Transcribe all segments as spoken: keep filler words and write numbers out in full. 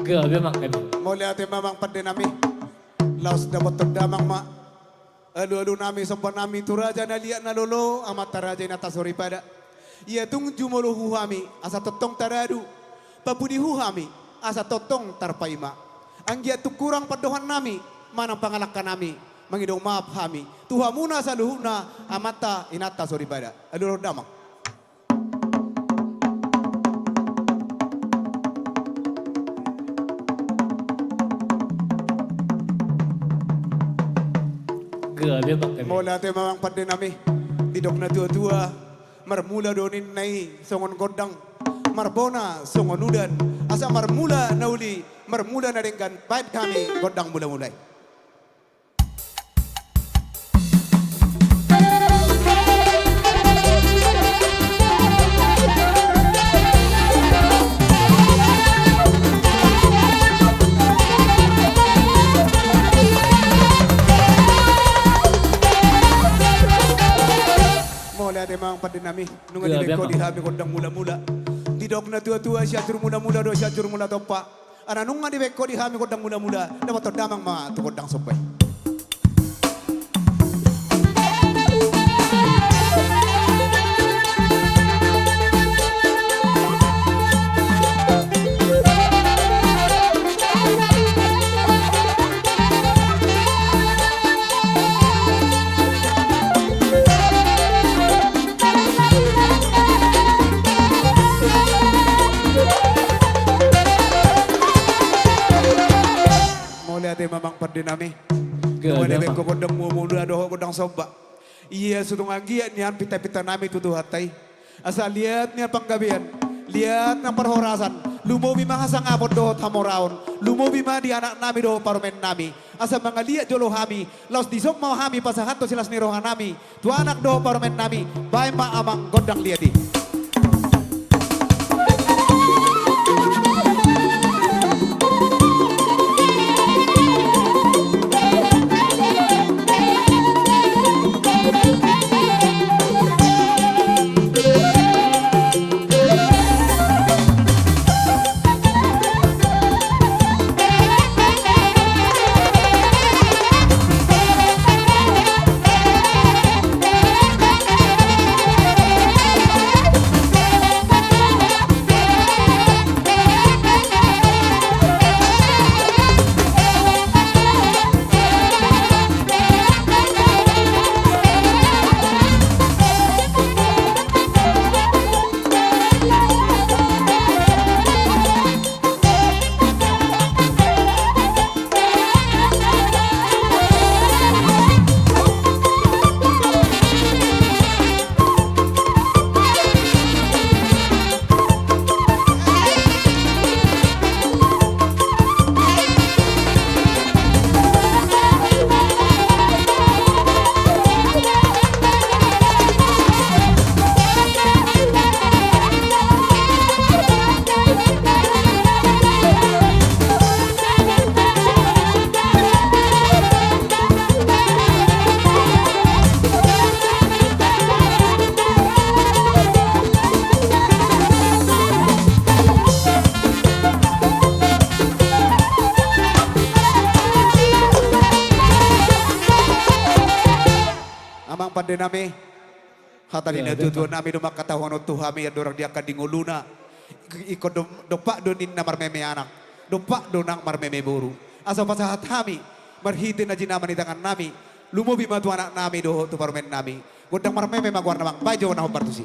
Gabe, Amang, gabe. Mauliate ma, Amang pande nami. Laos dapothon damang ma alualu nami, somba nami tu raja na liat na lolo, amanta raja, inanta soripada. Ia tung jumolo hu hami asa tongtong taradu, papudi hu hami asa tongtong tarpaima. Anggiat tung hurang pandohan nami manang pangalangka nami, mangido maaf hami tu hamuna saluhutna, amanta inanta soripada. Alualuhon damang. Gabe, Amang, gabe. Mauliate ma, Amang pande nami. Didok na tuatua, marmula do ninna i songon gondang, marbona songon udan, asa marmula na uli, marmula na denggan, baen hami gondang mulamula i. Mauliate ma, Amang pande nami. Nunga dibaen ho di hami gondang mulamula. Didok na tuatua, Sianjur Mulamula do Sianjur Mula Tompa. Ala nunga dibaen ho di hami gondang mulamula, dapothon damang ma tu gondang somba i. Mauliate ma, Amang pande nami. Gabe, Amang. Nunga dibaen ho gondang mulamula dohot gondang somba. Ia so tung anggiat nian pintapinta nami tu Tuhanta i, asa liat nian panggabean, liat nian parhorasan, lumobi ma hasangapon dohot hamoraon, lumobi ma di anak nami dohot parumaen nami. Asa mangaliat jolo hami, laos dison ma hami pasahathon silas ni roha nami tu anak dohot parumaen nami. Baen ma, Amang, gondang liat i. Amang pande nami, hata ni natuatua nami do mangkatahon on tu hami andorang di angka di ngoluna. Ingkon dom-, dompak do ninna marmeme anak, dompak do nang marmeme boru. Asa pasahat hami marhite na jinama ni tangan nami, lumobi ma tu anak nami dohot tu parumaen nami. Gondang marmeme ma goarna, Amang, baen jo na hombar tusi.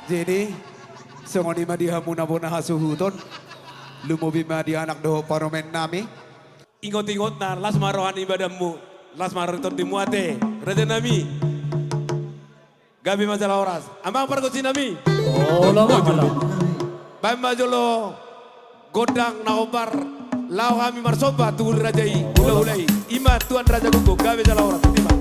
Jadi, songon i ma di hamu na bona hasuhuton, lumobi ma di anak dohot parumaen nami. Ingot-ingotna, las ma roha ni badanmu, las ma roha ni tondimu ate, raja nami. Gabe ma jala horas. Amang pargonsi nami. Olo ma, olo. Baen ma jolo gondang na hombar, laho hami marsomba tu hula-hula i, hula-hula i. I ma Tuan Raja Goggo, gabe jala horas. Tima.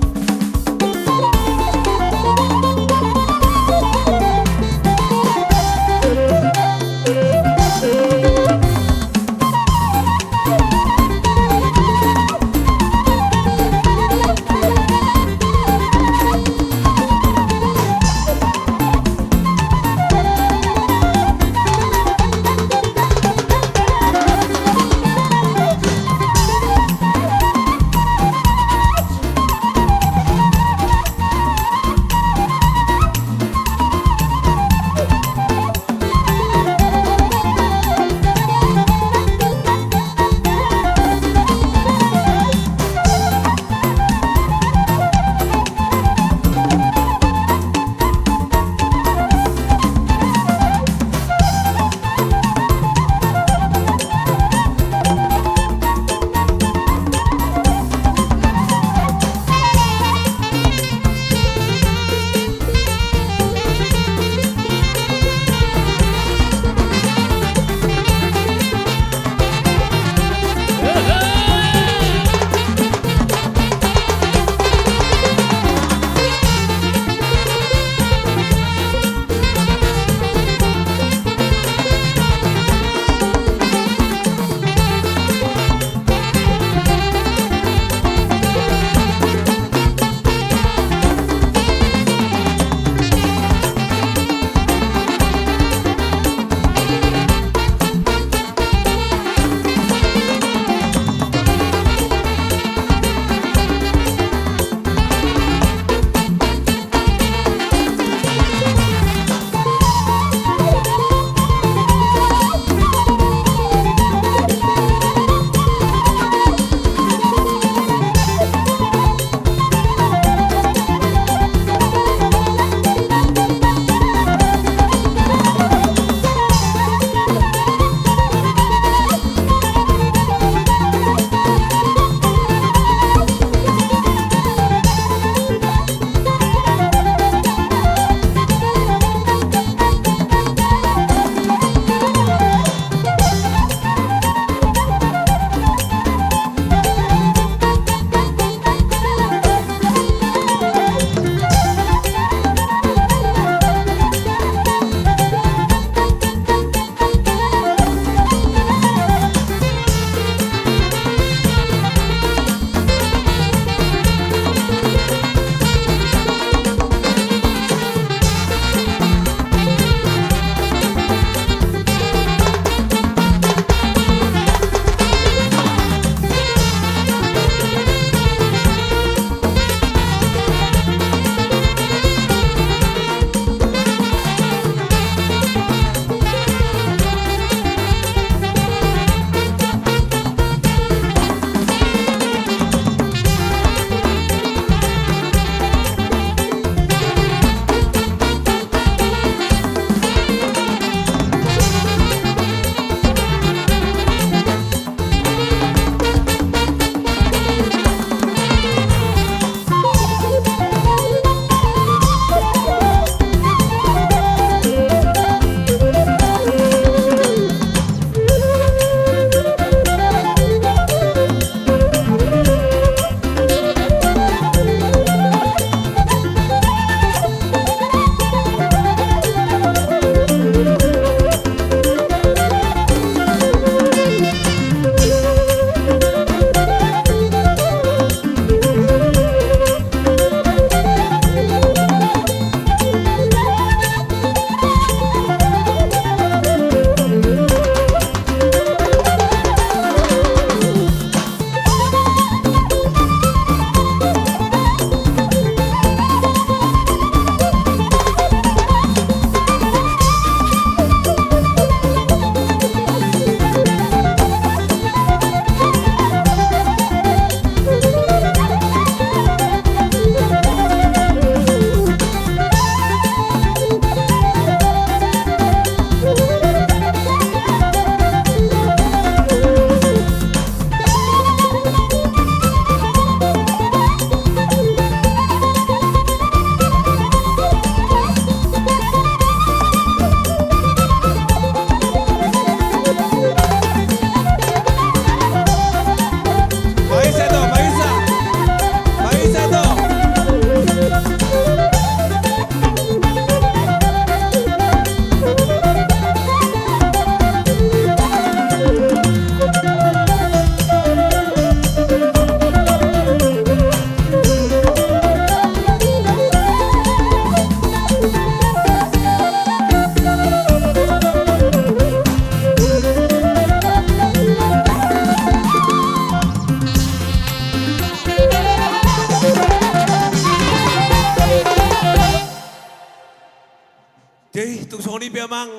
Eh, tung songon i pe amang,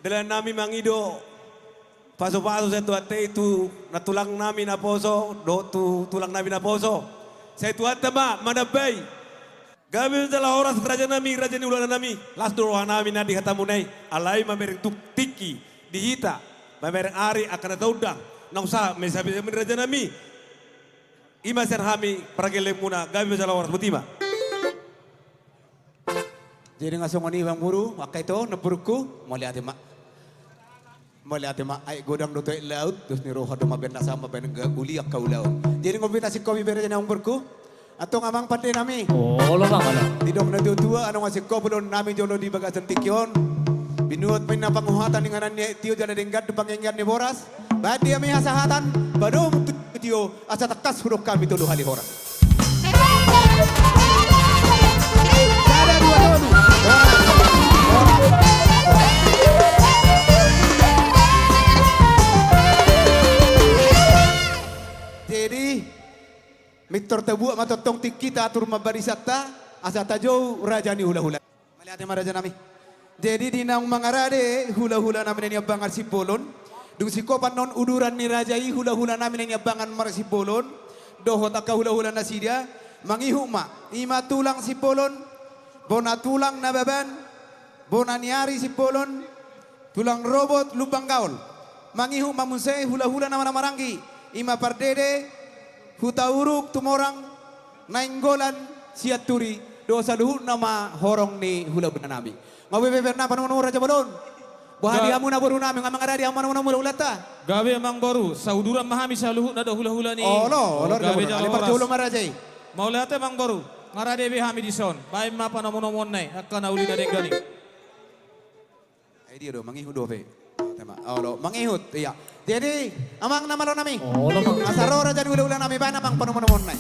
dalan nami mangido pasu-pasu sai tu ate i tu nantulang nami naposo dohot tu tulang nami naposo, sai tu ate ma manambai. Gabe ma jala horas raja nami, raja ni hulahula nami. Las do roha nami na di hatamu nai, alai mamereng tingki di hita, mamereng ari angka na taundang, naung sahat ma i sapisapi raja nami. I ma sian hami pargeleng muna, gabe ma jala horas, botima. Jadi nga songon i amang boru, angka ito namborungku, mauliate ma. Mauliate ma, aek godang do tu aek laut, dos ni roha do mambaen na sahat mambaen uli angka ulaon. Jadi nga beta singkopi bere jadi amang borungku. Antong amang pande nami. Olo ma, olo. Didok na tua-tua, anong asing kopulon nami jolo di bagasan tingki on. Binuat ma inna panguhatan inganan ni aek tio jala denggan tu pangenggan ni boras. Baen di hami hasahatan, padomu tu tio, asa tangkas hudok hami tolu hali horas. Sada, dua, tolu. Jadi, mintor tabuat ma tongtong tingkita atur ma barisanta, asa tajou raja ni hulahula. Mauliate ma raja nami. Jadi di naung mangarade hulahula nami na niambangan Simbolon, dung singkopan on uduran ni raja i hulahula nami na niambangan marga Simbolon, dohot angka hulahula nasida, mangihut ma, i ma tulang Simbolon, bona tulang Nababan, bona ni ari Simbolon, tulang Robot Lumban Gaol. Mangihut ma muse hulahula nama na maranggi, i ma pardede, Hutauruk, Tumorang, Nainggolan, Sianturi, dohot saluhutna ma horong ni hulahula nami. Nga boi pe bernapa nomu raja bolon. Boha di hamu na boru nami, nga mangarade hamu nomu hulahulanta. Gabe amang boru, sauduran ma hami saluhutna do hulahula ni. Olo, olo, gabe jala horas. Mauliate amang boru, nga rade be hami dison. Baen ma panomunomuonna i, angka na uli na denggan i. Ai dia do, mangihut dope. Tema, olo, mangihut, iya. Jadi, amang na malo nami. Olo, amang. Asa ro raja ni hulahula nami, baen amang panomunomuonna i.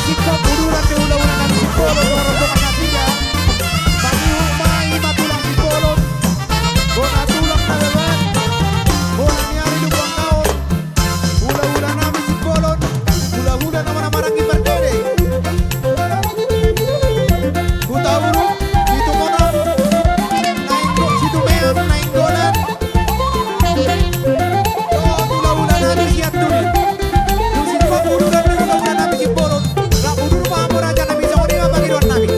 Ingkon uduran do hulahula nami Simbolon, rombongan nasida. Mangihut ma i ma tulang Simbolon. Bona tulang na bebas, bona ni ari di buang naon. Hulahula nami Simbolon, hulahula nama na maranggi pardede. Hutauruk, Situmonon, Nainggo, Situmean, Nainggolan. Dohot hulahula nami Sianturi. Dung singkop uduran ni hulahula nami Simbolon. Rap udur ma hamu raja nami, songon i ma pangidoan nami.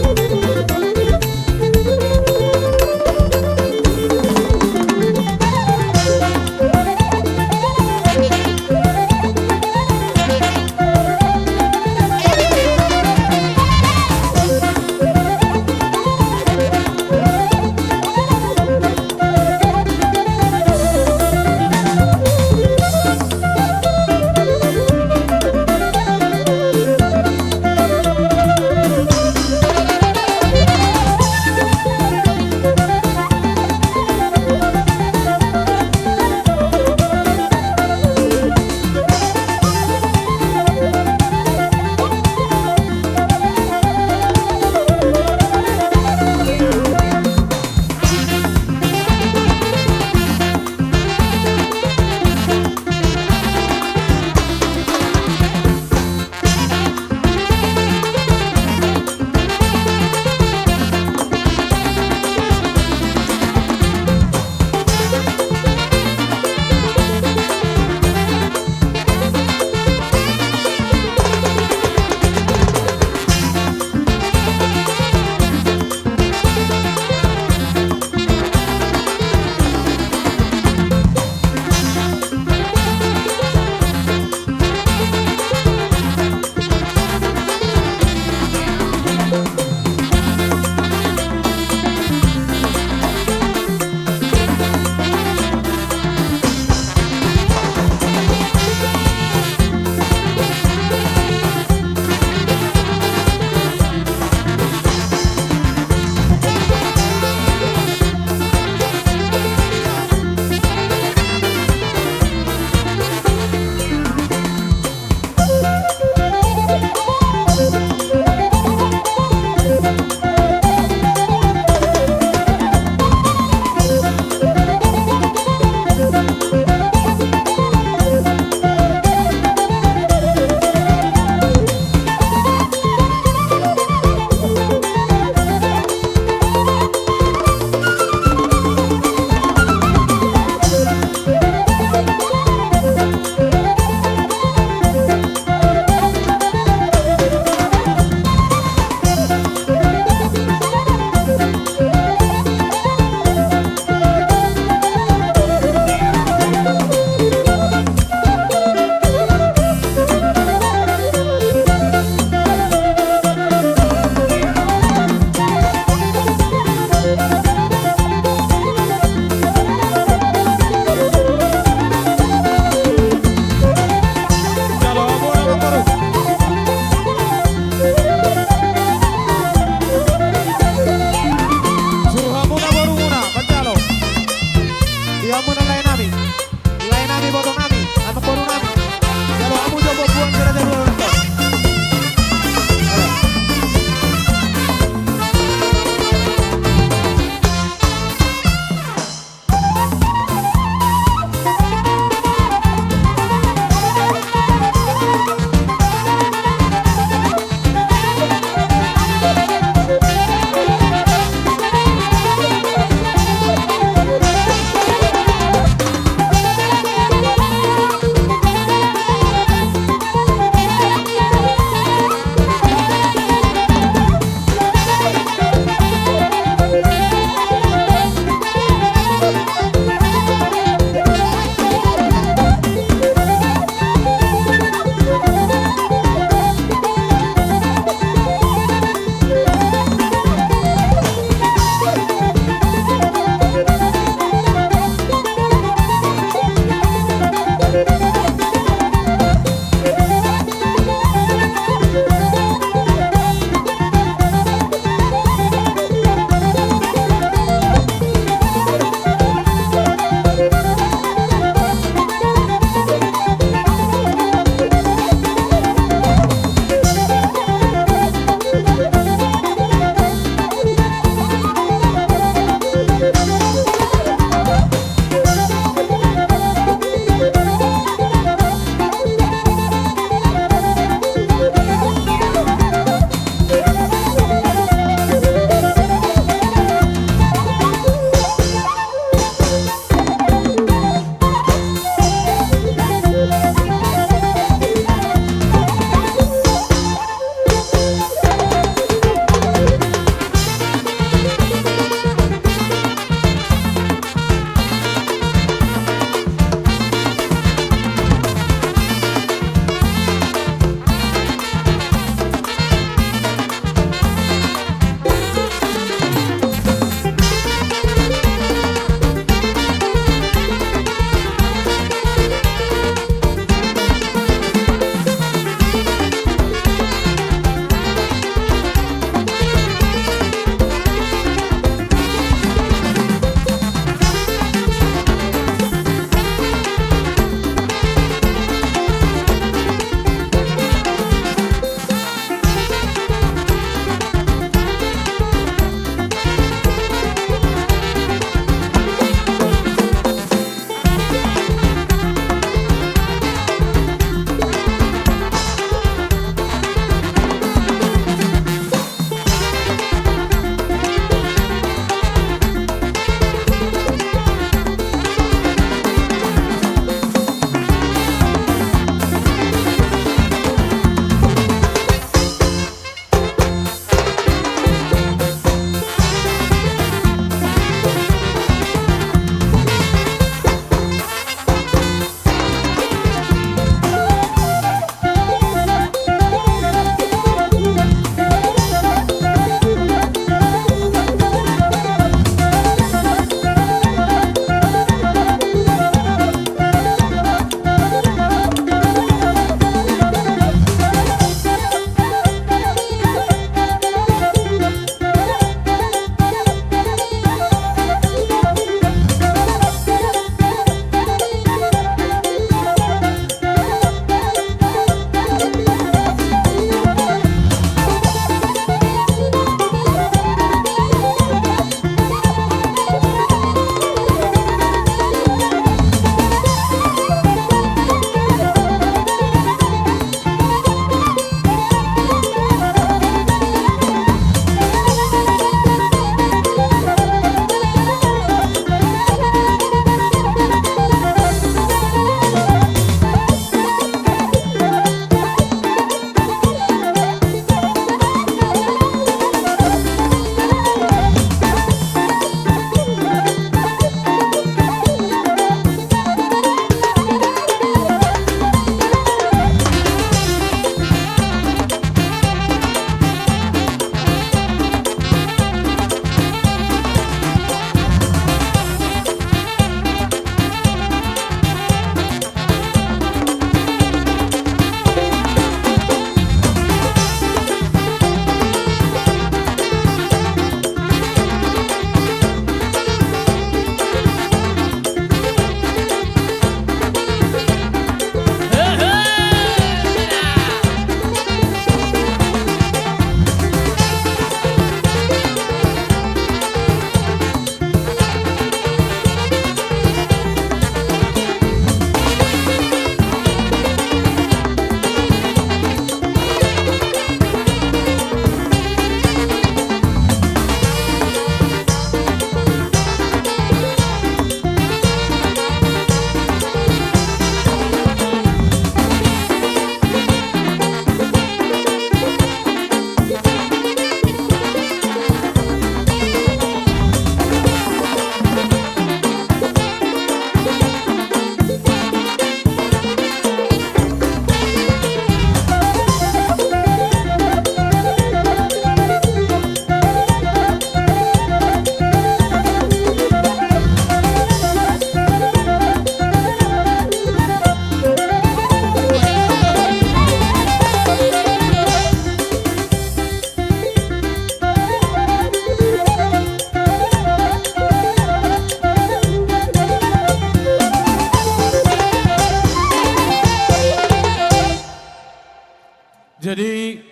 Jadi,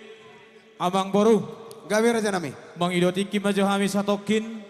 amangboru, gabe rajanami, mangido tingki ma jo hami satongkin.